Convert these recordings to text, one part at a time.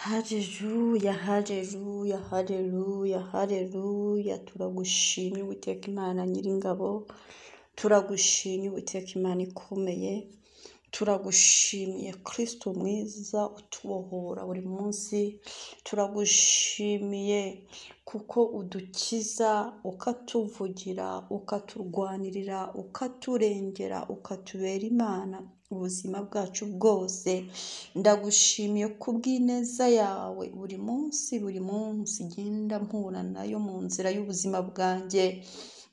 Haleluya, haleluya, haleluya, haleluya. Turagushimye Uwiteka Imana Nyiringabo, turagushimye Uwiteka Imana ikomeye, turagushimiye Kristo mwiza utubohora buri munsi, turagushimiye kuko udukiza, ukatuvugira, ukaturwanirira, ukaturengera, ukatubera Imana ubuzima bwacu bwose. Ndagushimiye kubw'ineza yawe buri munsi, buri munsi ngenda mpura nayo mu nzira y'ubuzima bwanjye.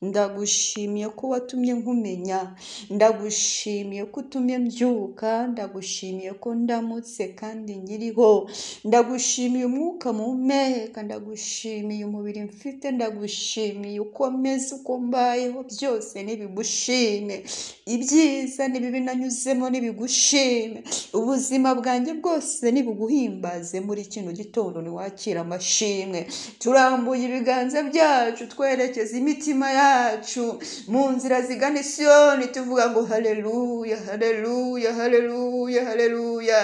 Ndagushimiye ko watumye nkumenya, ndagushimiye ko utumye mbyuka, ndagushimiye ko ndamutse kandi nkiriho, ndagushimiye umwuka mpumeka, ndagushimiye umubiri mfite, ndagushimiye uko meze, uko mbayeho, byose nibigushime. Ibyiza n'ibibi nanyuzemo nibigushime, ubuzima bwanjye bwose nibuguhimbaze. Muri kino gitondo niwakira amashimwe. Turambuye ibiganza byacu twerekeza imitima yacu mu nzira zigana Isiyoni, tuvuga ngo haleluya, haleluya, haleluya, haleluya.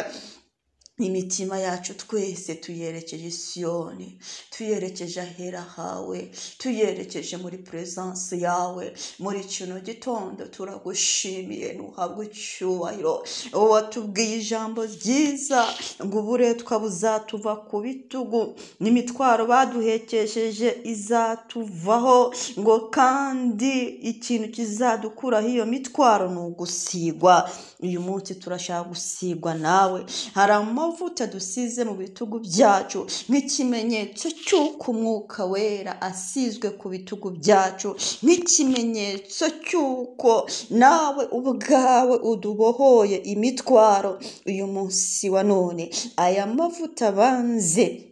Imitima yacu twese tuyerekeje Isiyoni, tuyerekeje ahera hawe, tuyerekeje muri presence yawe. Muri kino gitondo turagushimiye, ntuhabwe icyubahiro. Watubwiye ijambo ryiza ngo uburetwa buzatuva ku bitugu, n'imitwaro baduhekesheje izatuvaho, ngo kandi ikintu kizadukuraho iyo mitwaro ni ugusigwa. Uyu munsi turashaka gusigwa nawe. Hari amavuta dusize mu bitugu byacu nk'ikimenyetso cy'uko umwuka wera asizwe ku bitugu byacu, nk'ikimenyetso cy'uko nawe ubwawe udubohoye imitwaro. Uyu munsi wa none aya mavuta banze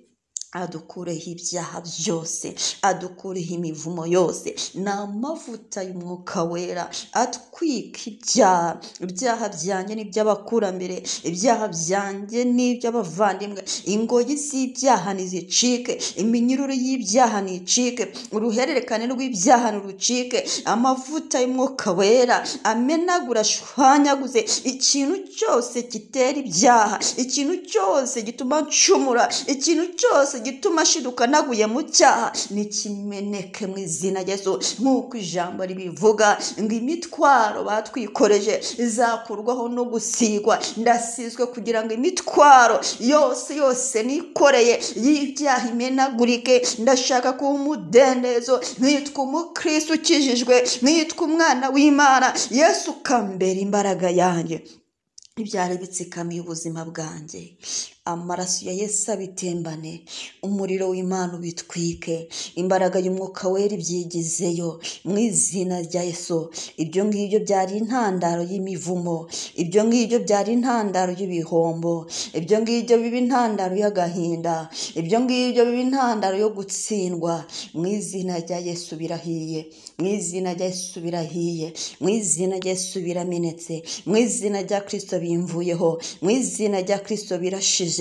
adukureho ibyaha byose, adukureho imivumo yose. Ni amavuta y'umwuka wera atwika ibyaha, ibyaha byanjye n'iby'abakurambere, ibyaha byanjye n'iby'abavandimwe. Ingoyi z'ibyaha nizicike, iminyururu y'ibyaha nicike, uruhererekane rw'ibyaha nirucike. Amavuta y'umwuka wera amenagura, ashwanyaguze ikintu cyose gitera ibyaha, ikintu cyose gituma ncumura, ikintu cyose gituma ashiduka naguye mu cyaha, nikimeneke mu izina rya Yesu. Nk'uko ijambo ribivuga ngo imitwaro batwikoreje izakurwaho no gusigwa. Ndasizwe kugira ngo imitwaro yose yose nikoreye y'ibyaha imenagurike. Ndashaka kuba umudendezo, nkitwa umukristo ukijijwe, nkitwa umwana w'Imana. Yesu ukambera imbaraga yanjye. Ibyari bitsikamiye ubuzima bwanjye, amaraso ya Yesu abitembane, umuriro w'Imana ubitwike, imbaraga y'umwuka wera ibyigizeyo mu izina rya Yesu. Ibyo ngibyo byari intandaro y'imivumo, ibyo ngibyo byari intandaro y'ibihombo, ibyo ngibyo biba intandaro y'agahinda, ibyo ngibyo biba intandaro yo gutsindwa. Mu izina rya Yesu birahiye, mu izina rya Yesu birahiye, mu izina rya Yesu biramenetse, mu izina rya Kristo bimvuyeho, mu izina rya Kristo birashije.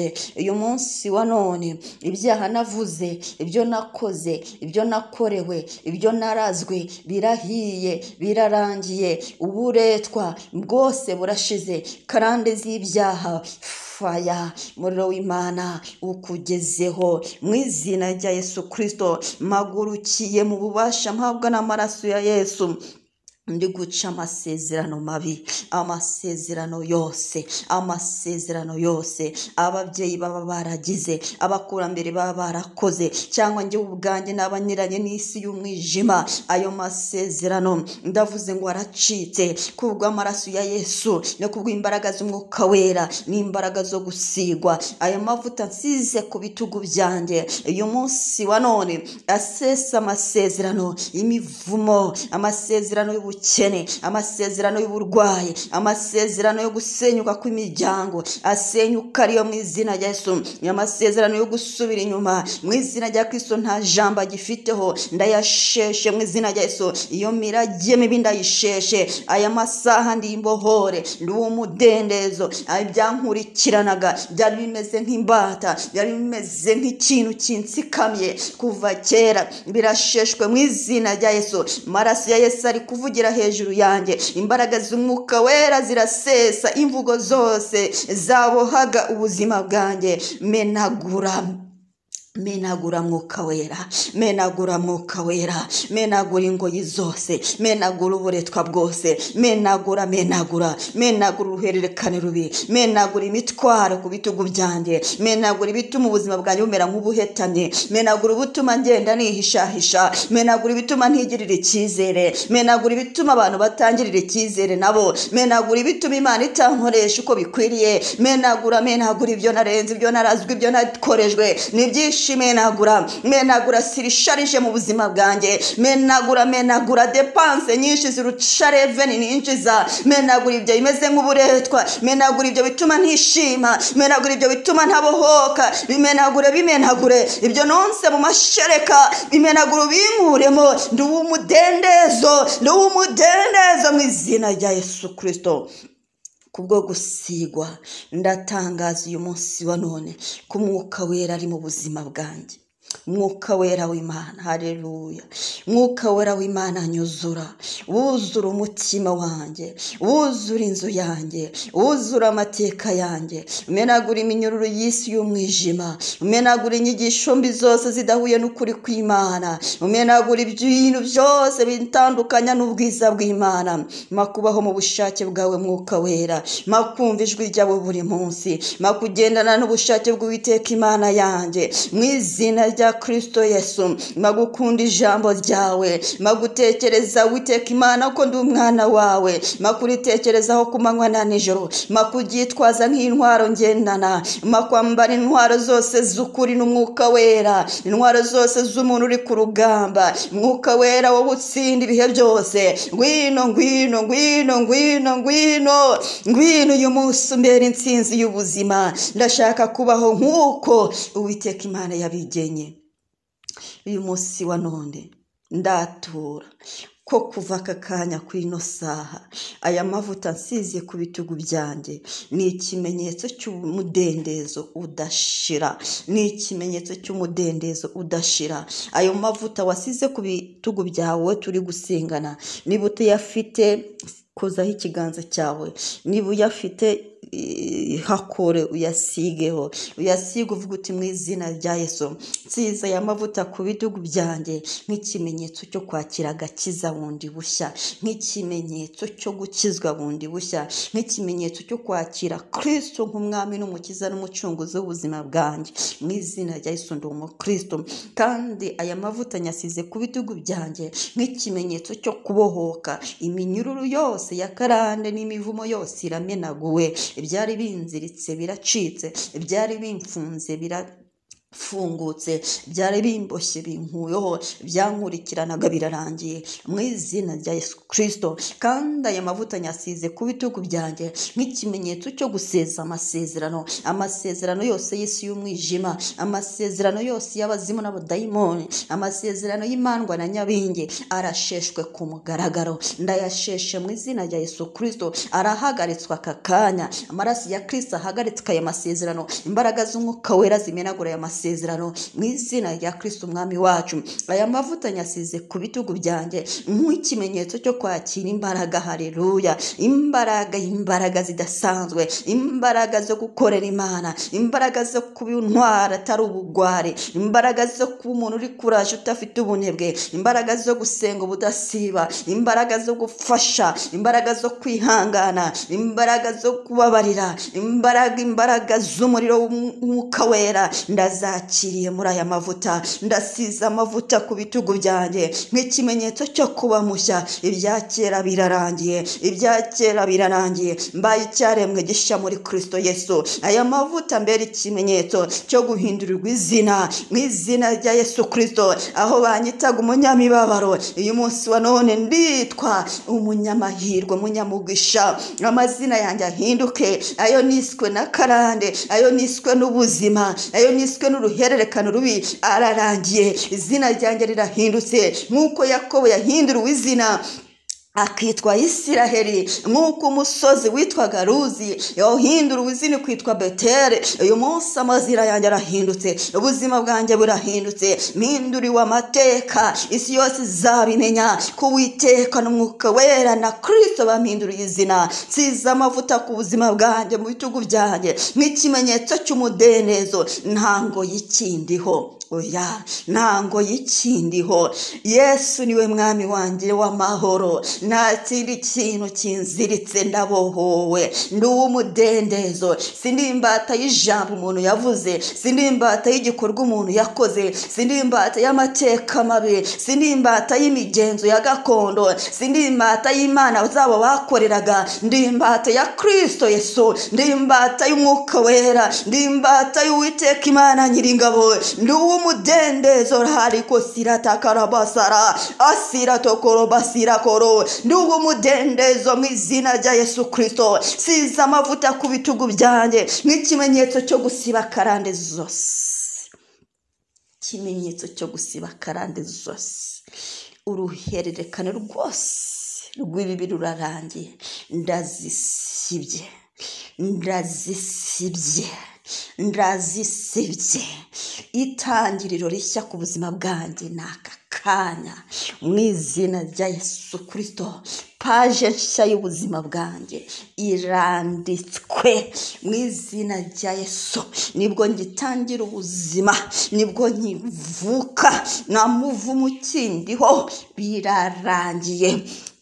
Uyu munsi wa none ibyaha navuze, ibyo nakoze, ibyo nakorewe, ibyo narazwe birahiye, birarangiye. Uburetwa bwose burashize, karande z'ibyaha faya, umuriro w'Imana ukugezeho mu izina rya Yesu Kristo. Mpagurukiye mu bubasha mpabwa n'amaraso ya Yesu, ndi guca amasezerano mabi, amasezerano yose, amasezerano yose ababyeyi baba baragize, abakurambere baba barakoze, cyangwa njye ubwanjye n'abanyiranye n'isi y'umwijima. Ayo masezerano ndavuze ngo aracitse kubw'amaraso ya Yesu no kubw'imbaraga z'umwuka wera n'imbaraga zo gusigwa. Ayo mavuta nsize ku bitugu byanjye uyu munsi wa none asesa amasezerano imivumo, amasezerano y'ubukene, amasezerano y'uburwayi, amasezerano yo gusenyuka kw'imiryango asenyuka ariyo mu izina rya Yesu, amasezerano yo gusubira inyuma mu izina rya Kristo nta jambo agifiteho, ndayasheshe mu izina rya Yesu. Iyo mirage mibi ndayisheshe. Aya masaha ndi imbohore, ndi umudendezo. Ibyankurikiranaga byari bimeze nk'imbata, byari bimeze nk'ikintu kinsikamye kuva kera, birasheshwe mu izina rya Yesu. Amaraso ya Yesu ari kuvugira wera hejuru yanjye, imbaraga z'umwuka wera zirasesa imvugo zose zabohaga ubuzima bwanjye. Menagura, menagura mwuka wera, menagura mwuka wera, menagura ingoyi zose, menagura uburetwa bwose, menagura, menagura, menagura uruhererekane rubi, menagura imitwaro ku bitugu byanjye, menagura ibituma ubuzima bwanjye bumera nk'ubuhetamye, menagura ubutuma ngenda nihishahisha, menagura ibituma ntigirira icyizere, menagura ibituma abantu batangirira icyizere nabo, menagura ibituma Imana itankoresha uko bikwiriye, menagura, menagura ibyo narenze, ibyo narazwe, ibyo nakorejwe, ni byinshi. Menagura, menagura sirisharije mu buzima bwanjye, menagura, menagura depanse nyinshi zirusha reveni ninjiza, menagura ibyo bimeze nk'uburetwa, menagura ibyo bituma ntishima, menagura ibyo bituma ntabohoka, bimenagure, bimenagure ibyo nonse mu mashereka, bimenagura ubinkuremo, ndi uw'umudendezo, ndi uw'umudendezo mu izina rya Yesu Kristo. Kubwo gusigwa ndatangaza uyu munsi wa none ko umwuka wera ari mu buzima bwanjye. Mwuka wera w'Imana, haleluya. Mwuka wera w'Imana anyuzura, wuzura umutima wanjye, wuzura inzu yanjye, wuzura amateka yanjye, umenagura iminyururu y'isi y'umwijima, umenagura inyigisho mbi zose zidahuye n'ukuri kw'Imana, umenagura ibintu byose bitandukanya n'ubwiza bw'Imana. Makubaho mu bushake bwawe mwuka wera, makumva ijwi ryawe buri munsi, makugendana n'ubushake bw'Uwiteka Imana yanjye, mu izina rya Kristo Yesu. Magukunda ijambo ryawe, magutekereza Uwiteka Imana ko ndi umwana wawe, makuritekerezaho ku manywa na nijoro, makuryitwaza nk'intwaro ngendana, makwambara intwaro zose z'ukuri n'umwuka wera, intwaro zose z'umuntu uri ku rugamba. Mwuka wera wowe utsinda ibihe byose, ngwino, ngwino, ngwino, ngwino, ngwino, ngwino uyu munsi umbere intsinzi y'ubuzima. Ndashaka kubaho nk'uko Uwiteka Imana yabigenye. Uyu munsi wa none ndatura ko kuva aka kanya kuri ino saha aya mavuta nsize ku bitugu byanjye ni ikimenyetso cy'umudendezo udashira, ni ikimenyetso cy'umudendezo udashira. Ayo mavuta wasize ku bitugu byawe turi gusengana, niba utayafite kozaho ikiganza cyawe, niba uyafite hakore uyasigeho, uyasige uvuga uti mu izina rya Yesu nsize aya mavuta ku bitugu byanjye nk'ikimenyetso cyo kwakira agakiza bundi bushya, nk'ikimenyetso cyo gukizwa bundi bushya, nk'ikimenyetso cyo kwakira Kristo nk'umwami n'umukiza n'umucunguzi w'ubuzima bwanjye. Mu izina rya Yesu ndi umukristo, kandi aya mavuta nyasize ku bitugu byanjye nk'ikimenyetso cyo kubohoka. Iminyururu yose ya karande n'imivumo yose iramenaguwe, ibyari binziritse biracitse, ibyari bimfunze birafungutse, byari bimboshye binkuyeho, byankurikiranaga birarangiye mu izina rya Yesu Kristo. Kandi aya mavuta nyasize ku bitugu byanjye nk'ikimenyetso cyo guseza amasezerano, amasezerano yose y'isi y'umwijima, amasezerano yose y'abazimu n'abadayimoni, amasezerano y'imandwa na nyabingi arasheshwe ku mugaragaro. Ndayasheshe mu izina rya Yesu Kristo, arahagaritswe aka kanya. Amaraso ya Kristo ahagaritswe aya masezerano, imbaraga z'umwuka wera zimenagura aya masezerano mu izina rya Kristo umwami wacu. Aya mavuta nyasize ku bitugu byanjye nk'ikimenyetso cyo kwakira imbaraga, haleluya, imbaraga, imbaraga zidasanzwe, imbaraga zo gukorera Imana, imbaraga zo kuba intwara atari ubugwari, imbaraga zo kuba umuntu uri kuraje udafite ubunebwe, imbaraga zo gusenga ubudasiba, imbaraga zo gufasha, imbaraga zo kwihangana, imbaraga zo kubabarira, imbaraga, imbaraga z'umuriro w'umwuka wera ndazakiriye muri aya mavuta. Ndasize amavuta ku bitugu byanjye nk'ikimenyetso cyo kuba mushya. Ibya kera birarangiye, ibya kera birarangiye, mbaye icyaremwe gishya muri Kristo Yesu. Aya mavuta mbere ikimenyetso cyo guhindurirwa izina mu izina rya Yesu Kristo. Aho banyitaga umunyamibabaro, uyu munsi wa none nditwa umunyamahirwe, umunyamugisha. Amazina yanjye ahinduke, ayo niswe na karande, ayo niswe n'ubuzima, ayo niswe n'uruhererekane rubi ararangiye. Izina ryanjye rirahindutse nk'uko Yakobo yahinduriwe izina akitwa Isiraheli, nk'uko umusozi witwaga Luzi yawuhindura ubuzima kwitwa Beteli. Uyu munsi amazina yanjye arahindutse, ubuzima bwanjye burahindutse, mpinduriwe amateka, isi yose izabimenya ko Uwiteka n'Umwuka Wera na Kristo bampinduriye izina. Nsize amavuta ku buzima bwanjye, mu bitugu byanjye, nk'ikimenyetso cy'umudendezo. Ntango y'ikindiho, oya, ntango y'ikindiho. Yesu niwe mwami wanjye w'amahoro, nta kindi kintu kinziritse, ndabohowe, ndi uw'umudendezo. Sindi imbata y'ijambo umuntu yavuze, sindi imbata y'igikorwa umuntu yakoze, sindi imbata y'amateka mabi, sindi imbata y'imigenzo ya gakondo, sindi imbata y'imana zabo bakoreraga, ndi imbata ya Kristo Yesu, ndi imbata y'Umwuka Wera, ndi imbata y'Uwiteka Imana Nyiringabo, ndi uw'umudendezo. Hariko siratakarabasara asiratokorobasirakoro, ndi uw'umudendezo mu izina rya Yesu Kristo. Siza amavuta ku bitugu byanjye nk'ikimenyetso cyo gusiba karande zose, ikimenyetso cyo gusiba karande zose. Uruhererekane rwose rw'ibibi rurarangiye, ndazisibye, ndazisibye, ndazisibye. Itangiriro rishya ku buzima bwanjye ni aka kanya mu izina rya Yesu Kristo. Paje nshya y'ubuzima bwanjye iranditswe mu izina rya Yesu. Nibwo ngitangira ubuzima, nibwo nkivuka, nta muvumo ukindiho, birarangiye.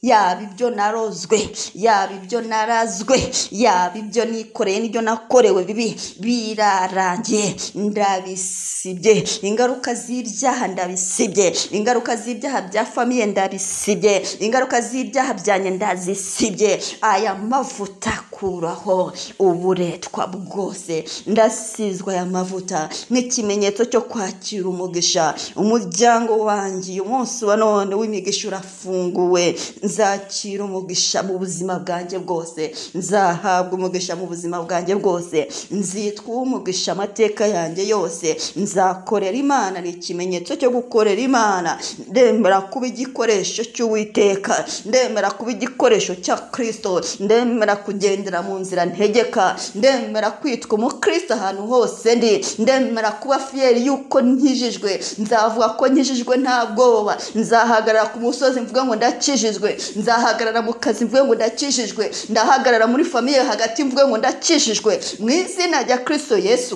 Yaba ibyo narozwe, yaba ibyo narazwe, yaba ibyo nikoreye n'ibyo nakorewe bibi, birarangiye, ndabisibye. Ingaruka z'ibyaha ndabisibye, ingaruka z'ibyaha bya famiye ndabisibye, ingaruka z'ibyaha byanjye ndazisibye. Aya mavuta akuraho uburetwa bwose, ndasizwa aya mavuta nk'ikimenyetso cyo kwakira umugisha. Umuryango wanjye uyu munsi wa none w'imigisha urafunguwe. Nzakira umugisha mu buzima bwanjye bwose, nzahabwa umugisha mu buzima bwanjye bwose, nzitwa umugisha amateka yanjye yose, nzakorera Imana. Ni ikimenyetso cyo gukorera Imana. Ndemera kuba igikoresho cy'Uwiteka, ndemera kuba igikoresho cya Kristo, ndemera kugendera mu nzira ntegeka, ndemera kwitwa umukristo ahantu hose ndi, ndemera kuba fiyeri yuko nkijijwe. Nzavuga ko nkijijwe nta bwoba, nzahagarara ku musozi mvuga ngo ndakijijwe, nzahagarara mu kazi mvuge ngo ndakijijwe, ndahagarara muri famiye hagati mvuge ngo ndakijijwe mu izina rya Kristo Yesu.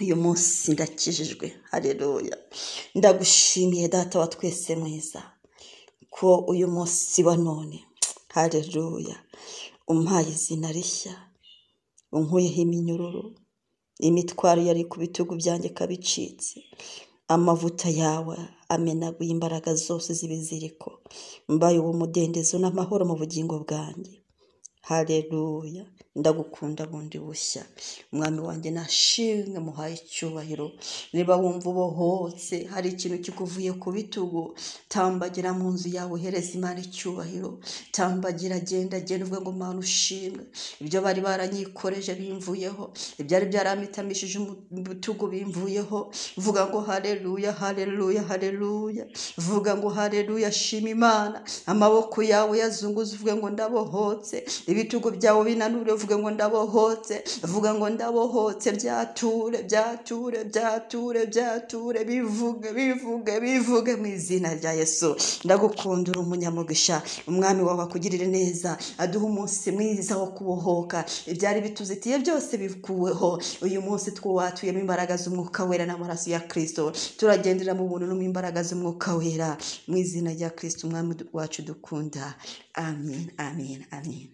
Uyu munsi ndakijijwe. Haleluya. Ndagushimiye Data wa twese mwiza ko uyu munsi wa none, haleluya, umpaye izina rishya, unkuyeho iminyururu, imitwaro yari ku bitugu byanjye ikabicitse. Amavuta yawe amenaguye imbaraga zose z'ibiziriko, mbaye uwo mudendezo n'amahoro mu bugingo bwanjye. Haleluya. Ndagukunda bundi bushya, Mwami wanjye nashimwe, muhaye icyubahiro. Niba wumva ubohotse, hari ikintu kikuvuye ku bitugu, tambagira mu nzu yawe uhereza Imana icyubahiro. Tambagira, genda genda uvuge ngo Mana ushimwe, ibyo bari baranyikoreje bimvuyeho, ibyari byaramitamishije ibitugu bimvuyeho. Vuga ngo haleluya, haleluya, haleluya. Vuga ngo haleluya, shima Imana. Amaboko yawe yazunguze uvuge ngo ndabohotse, ibitugu byawe binanure uvuge ngo ndabohotse. Vuga ngo ndabohotse, byature, byature, byature, byature, bivuge, bivuge, bivuge mu izina rya Yesu. Ndagukunda, uri umunyamugisha. Umwami wawe akugirire neza, aduhe umunsi mwiza wo kubohoka. Ibyari bituzitiye byose bikuweho uyu munsi, twatuyemo imbaraga z'Umwuka Wera n'amaraso ya Kristo. Turagendera mu buntu no mu imbaraga z'Umwuka Wera mu izina rya Kristo Umwami wacu dukunda. Amen, amen, amen.